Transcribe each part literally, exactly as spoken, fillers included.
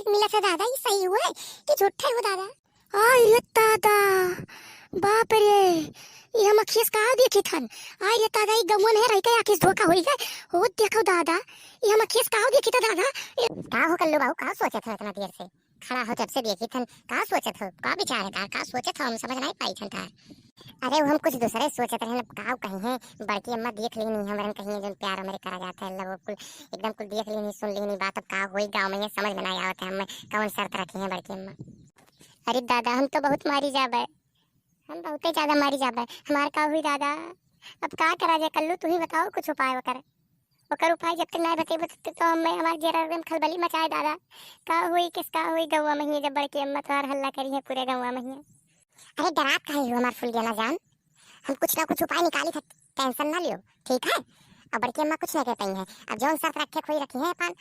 मिलत है दादा, ई सही हुए कि झूठे हो दादा? आय रे दादा, बाप रे, ई हम अखियस का देखित हन? आय रे दादा, ई गौवा में रह के आखिस धोखा होई गए। हो देखो दादा, ई हम अखियस का देखित है दादा? ए का हो कल्लू बाबू, का सोचत हो इतना देर से? खड़ा हो जब से देखित हन, का सोचत हो, का विचार है तार, का सोचत हो, हम समझ नहीं पाई थन तार। अरे वो हम कुछ दूसरे सोचत रहन, अब का कही है, बड़की अम्मा देख लेनी हमरन कहीं जौन प्यार हमरे करा जात है, लव कुल एकदम कुल देख लेनी, सुन लेनी बात, अब का होई गाँव में, ये समझ में नहीं आवत है हमें कौन शर्त रखी है बड़की अम्मा। अरे दादा, हम तो बहुत मारी जाबे, हम बहुते ज्यादा मारी जाबे, हमार का हुई दादा? अब का करा जाए कल्लू, तू ही बताओ कुछ उपाय ओकर। ओकर उपाय जब तक नहीं बतेबो तब तक तो हमें हमार जेरा एकदम खलबली मचाए दादा। का हुई, किस का हुई गौवा में ही, जब बड़की अम्मा तोहार हल्ला करी है पूरे गौवा में ही। अरे डरात काहे हो हमार फुलगेना जान, हम कुछ ना कुछ उपाय निकाली थे, टेंशन ना लियो, ठीक है? अब बड़की अम्मा कुछ नहीं कह पाई है, अब जौन शर्त रखे कोई रखी है अपन।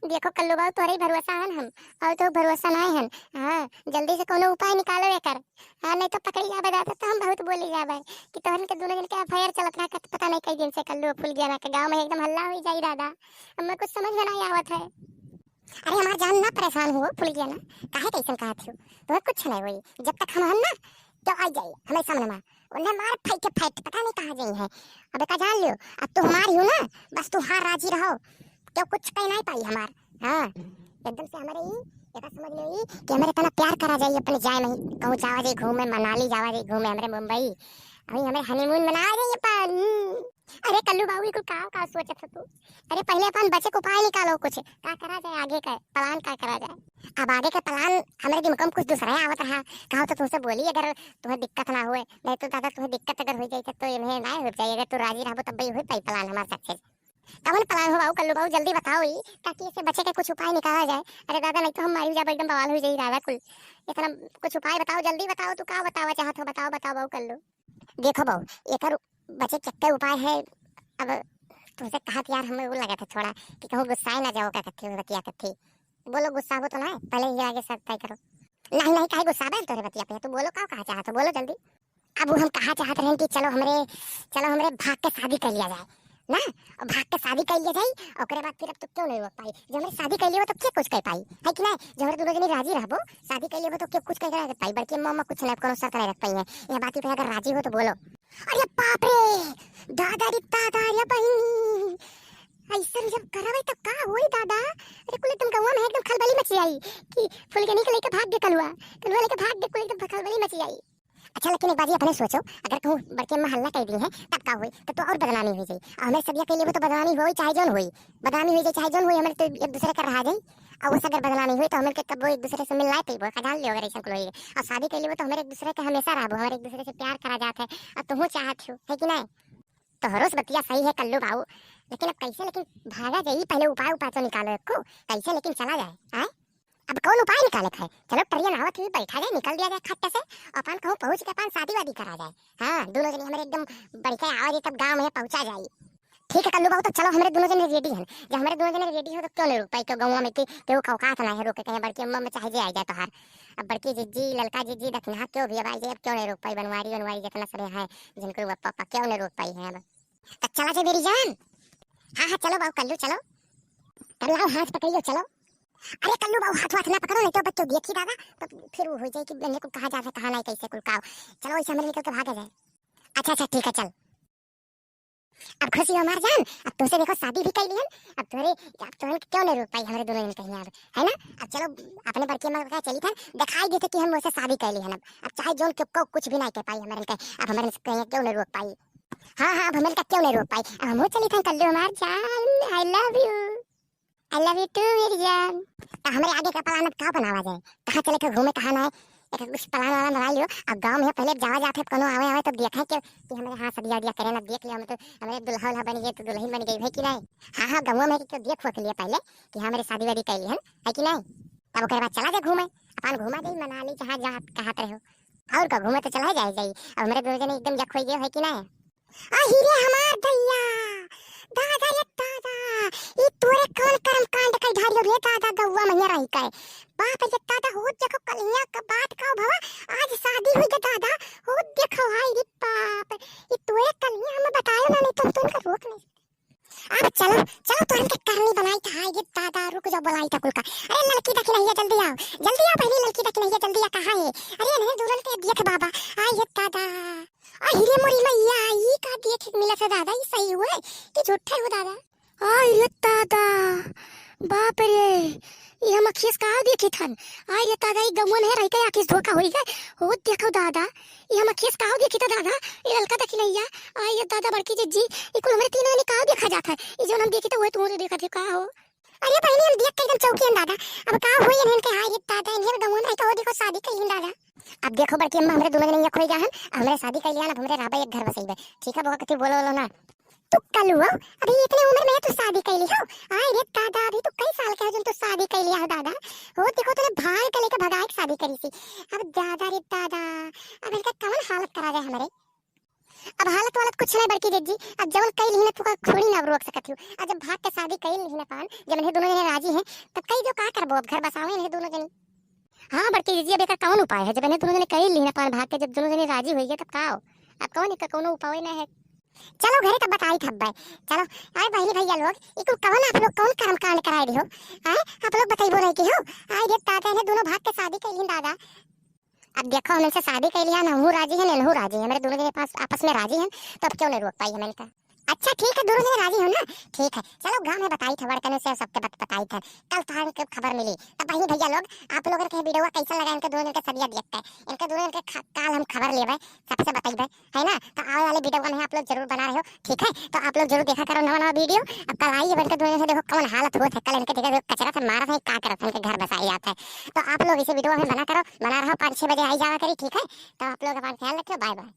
देखो कल्लू बाबू, तोरे ही भरोसा हन हम, और तो भरोसा नहीं हन। हाँ, जल्दी से कोनो उपाय निकालो एकर। हाँ, नहीं तो पकड़ी जाबे दादा, तो हम बहुत बोली जाबे कि तोहन के दोनों जन के एफआईआर चलत रहा, कत पता नहीं कई दिन से कल्लू फुलगेना के गाँव में एकदम हल्ला हो जाई दादा। हमें कुछ समझ में नहीं आवत है। अरे हमार जान ना परेशान हो फुलगेना, काहे कैसन कहत हो? तुम्हें कुछ नहीं होई, जब तक हम हन ना, क्यों आई जाई हमें सामने में, उन्हें मार फाइट फाइट, पता नहीं कहाँ जाई है। अब का जान लियो, अब तू हमारी हो ना, बस तू हाँ राजी रहो, क्यों कुछ कह नहीं पाई हमार। हाँ, एकदम से हमारे ही, एका समझ लो ही कि हमारे इतना प्यार करा जाई अपने जाए में ही, कहूँ जावा जाई घूमे, मनाली जावा जाई घूमे, हमारे मुंबई, अभी हमारे हनीमून मनावा जाई अपन। अरे कल्लू बाबू, ई कुल का, का सोचत हो तू? अरे पहले अपन बचे के उपाय निकालो कुछ, का करा जाए आगे का प्लान, का करा जाए? अब आगे का प्लान हमारे दिमाग में कुछ दूसरा ही आवत रहा, कहा तो तुमसे बोली, अगर तुम्हें दिक्कत ना हुए, नहीं तो दादा तुम्हें दिक्कत अगर हो जाए तो इन्हें ना हो जाए, अगर तू राजी रहबो तब ही हो पाई प्लान हमारा सक्सेस। कवन प्लान हो बाबू कल्लू बाबू, जल्दी बताओ ई, ताकि इसे बचे के कुछ उपाय निकाला जाए। अरे दादा, नहीं तो हम मारी जाबे, एकदम बवाल हो जाई दादा कुल। इतना कुछ उपाय बताओ, जल्दी बताओ, तू का बतावा चाहत हो, बताओ, बताओ बाबू कल्लू। देखो बाबू, एकर बचे के एक्के उपाय है। अब तुमसे कहत यार हमें वो लगा था थोड़ा कि कहूँ गुस्साए ना जाओ, का कथी बतिया कथी। बोलो, गुस्सा हो तो ना, पहले ही आगे सब तय करो। नहीं नहीं, काहे गुस्सा बे तोरे बतिया पे, तू बोलो का कहा चाहत हो, बोलो जल्दी। अब वो हम कहा चाहत रहन कि चलो हमरे, चलो हमरे भाग के शादी कर लिया जाए ना, और भाग के शादी कर लिया जाए, ओकरे बाद फिर अब तो क्यों नहीं रोक पाई, जब हमरे शादी कर लिया तो क्या कुछ कर पाई, है कि नहीं? जब हमरे दोनों जने राजी रहबो, शादी कर लिया तो क्या कुछ कर पाई, बड़की अम्मा कुछ नहीं, कोनो शर्त नहीं रख पाई है। यह बात पे अगर राजी हो तो बोलो। अरे बाप रे, दादा रे दादा रे बहिनी, ऐसन जब करबै तब का होई दादा? अरे कुल एकदम गौवा में एकदम खलबली मची आई कि फुलगेनी के लेके भाग गए कलुआ, कलुआ लेके भाग गए, कुल एकदम खलबली मची आई। अच्छा लेकिन एक बात ये अपने सोचो, अगर कहूँ बड़की अम्मा हल्ला कर दी है तब का होई? तब तो और बदनामी हो जाई। और हमें सदिया के लिए वो तो बदनामी होई, चाहे जौन होई, बदनामी हो जाए चाहे जौन होई, हमें तो एक दूसरे का रहा जाई। और वो अगर बदनामी हुई तो हमें के कब वो एक दूसरे से मिल लाए तो वो का जान लियो अगर ऐसा कुल होई। और शादी के लिए वो तो हमें एक दूसरे के हमेशा रहबो, हमें एक दूसरे से प्यार करा जात है। और तुम चाहत हो, है कि नहीं? तोहरो से बतिया सही है कल्लू बाबू, लेकिन अब कैसे लेकिन भागा जाई, पहले उपाय, उपाय तो निकालो एको, कैसे लेकिन चला जाए, आय? अब कौन उपाय निकाले है? चलो ट्रेन आवत हुई, बैठा जाए, निकल दिया जाए खट्टे से, अपन कहूँ पहुँच के अपन शादी वादी करा जाए। हाँ, दोनों जने हमारे एकदम बढ़िया आवा जाए, तब गाँव में पहुँचा जाए। ठीक है कल्लू बाबू, तो चलो हमरे दोनों जने रेडी हैं, जब हमरे दोनों जने रेडी हो तो क्यों नहीं रोक पाई, क्यों गौवा में के, क्यों का औकात ना है रोके, कहीं बड़की अम्मा में चाहे जे आ जाए तोहार। अब बड़की जिज्जी, ललका जिज्जी, दखिनहा क्यों भी अब आ जाए, अब क्यों नहीं रोक पाई, बनवारी, बनवारी जितना सरे हैं, जिनको पापा क्यों नहीं रोक पाई है अब। तो चला जाए मेरी जान। हाँ, हाँ, चलो बाबू कल्लू, चलो। तब लाओ हाथ पकड़ियो, चलो। अरे कल्लू बाबू, हाथ वाथ ना पकड़ो, नहीं तो बच्चों देखी दादा, तो फिर वो हो जाए कि बने को कहाँ जा रहा, कहाँ नहीं, कैसे कुल काव। चलो, वैसे हमरे निकल के भागा जाए। अच्छा, अच्छा, ठीक है, चल। अब खुशी हो हमार जान, अब तुमसे देखो शादी भी कर लिहन, अब तोरे, अब तोहन के क्यों नहीं रोक पाई हमरे दोनों जन कहीं अब, है ना? अब चलो, अपने बड़की अम्मा का चली था, दिखाई देते कि हम वैसे शादी कर लिहन अब, अब चाहे जौन क्यों को कुछ भी नहीं कह पाई हमरे के, अब हमरे कहीं क्यों नहीं रोक पाई। हाँ, हाँ, अब हमरे का क्यों नहीं रोक पाई, अब हमहू चली था कल्लू हमार जान, I love you। I love you too मेरी जान। तो हमरे आगे का प्लान अब का बनावा जाए, कहाँ चले के घूमे, कहाँ ना है, एक कुछ प्लान वाला बना लियो। अब गाँव में पहले जावा जात है, कोनो आवे आवे तब देखा है कि, कि हमरे हाँ सदिया उदिया करें, अब देख लियो हम तो, हमरे दुल्हा उल्हा बन गए तो दुल्हन बन गई है कि नहीं। हाँ, हाँ, गाँव में है कि क्यों देख के लिए पहले कि हमरे शादी वादी कर ली है, है कि नहीं। तब ओकरे बाद चला जाए घूमे, अपन घूमा जाए मनाली, जहाँ जहाँ कहत रहे हो। और का, घूमे तो चला जाए जाए, अब हमरे दोनों जने एकदम यक हो गए है कि नहीं। अहि रे हमार दैया, दादा रे दादा, ई तोरे कौन कर्म कांड कइ ढारियो रे दादा, गौवा मइया रही के। बाप रे दादा, हो देखो कलिया का बात का भवा, आज शादी हुई के दादा, हो देखो, हाय रे बाप, ई तोरे कलिया हम बतायो ना, नहीं तो हम तो इनका रोक नहीं सकते। अब चलो, चलो, तोहन के करनी बनाई था। आइ गे दादा, रुक जाओ, बोलाई था कुल का। अरे ललकी दखिनहिया, जल्दी आओ, जल्दी आओ, बहिनी ललकी दखिनहिया, जल्दी आ, कहाँ है? अरे इन्हें दुल्हन के देख बाबा, आइ गे दादा। अरे मोरी मैया, ई का देखे के मिलत है दादा, ई सही हुए कि झूठे हो दादा? आइ रे दादा, बाप रे, ई हम अखियस का देखित हन? आइ रे दादा, ई गौवन है रह के आखिस धोखा होई गए। हो देखो दादा, ई हम अखियस का देखित दादा, ई ललका दखिनहिया। आइ रे दादा, बड़की जिज्जी, ई कुल हमरे तीन जने का देखा जात है? ई जौन हम देखित हुए तू देखा थे का हो? अरे बहिनी, हम देख के एकदम चौंकी हन दादा। अब का होई इन्हन के? हाय रे दादा, इन्हें गौवन रह के हो देखो शादी कइली दादा। अब देखो बड़की अम्मा, हमरे दोनों जने एक होई गया हन, हमरे शादी कइली हन, अब हमरे रहबे एक घर बसइबे, ठीक है? बउआ कथी बोलो बोलो ना। तू कलुआ, अभी इतने उम्र में तू शादी कइली हो? आय रे दादा, अभी तू कई साल के हो जौन तू शादी कइली हो दादा? हो देखो तूने भाई का लेके भगाए के शादी करी सी। अब दादा रे दादा, अब इनका कवन हालत करा जाए हमरे। अब हालत वालत कुछ नहीं बड़की जिज्जी, अब जवन कइली ही ना तू का थोड़ी ना अब रोक सकत हो। अब जब भाग के शादी कइली ही ना पान, जब इन्हें दोनों जने राजी हैं, तब कई जो का करबो, अब घर बसावे इन्हें दोनों जने। हाँ बड़की जिज्जी, अब एकर कवन उपाय है? जब इन्हें दोनों जने कइली ही ना पान भाग के, जब दोनों जने राजी होई गए तब का हो? अब कवन एकर कौनो उपाय ना है। चलो घरे तब बताई थब्बे। चलो, आए बहिनी भैया लोग, ई कुल कवन आप लोग कौन कर्म कांड कराए रही हो? आए आप लोग बतइबो नहीं की हो? आए रे दादा, इन्हें दोनों भाग के शादी कइली दादा। अब देखो, हम इनसे शादी कइली है, हमहू राजी हैं, इनहू राजी हैं, हमरे दोनों जने पास आपस में राजी हैं, तो अब क्यों नहीं रोक पाई हम इनका? अच्छा ठीक है, दोनों जने राजी हो ना? ठीक है, चलो गाँव में बताई था, बड़कने से सबके बत-, बताई था, कल थान के खबर मिली। तब बहिनी भैया लोग, आप लोगन के वीडियो कैसा लगा, इनके दोनों जन के सदिया देख के, इनके दोनों जन के ख-, काल हम खबर लेबे, सबसे बतइबे, है ना? तो आवे वाले वीडियो में आप लोग जरूर बना रहे हो, ठीक है? तो आप लोग जरूर देखा करो नवा नवा वीडियो। अब कल आई है इनके दोनों जन से, देखो कौन हालत होत है, कल इनके देखा देखो कचरा से मारत है, का करत है, इनके घर बसाई जात है। तो आप लोग इसे वीडियो में बना करो, बना रहो, पाँच छः बजे आई जावा करी, ठीक है? तो आप लोग अपना ख्याल रखियो, बाय बाय।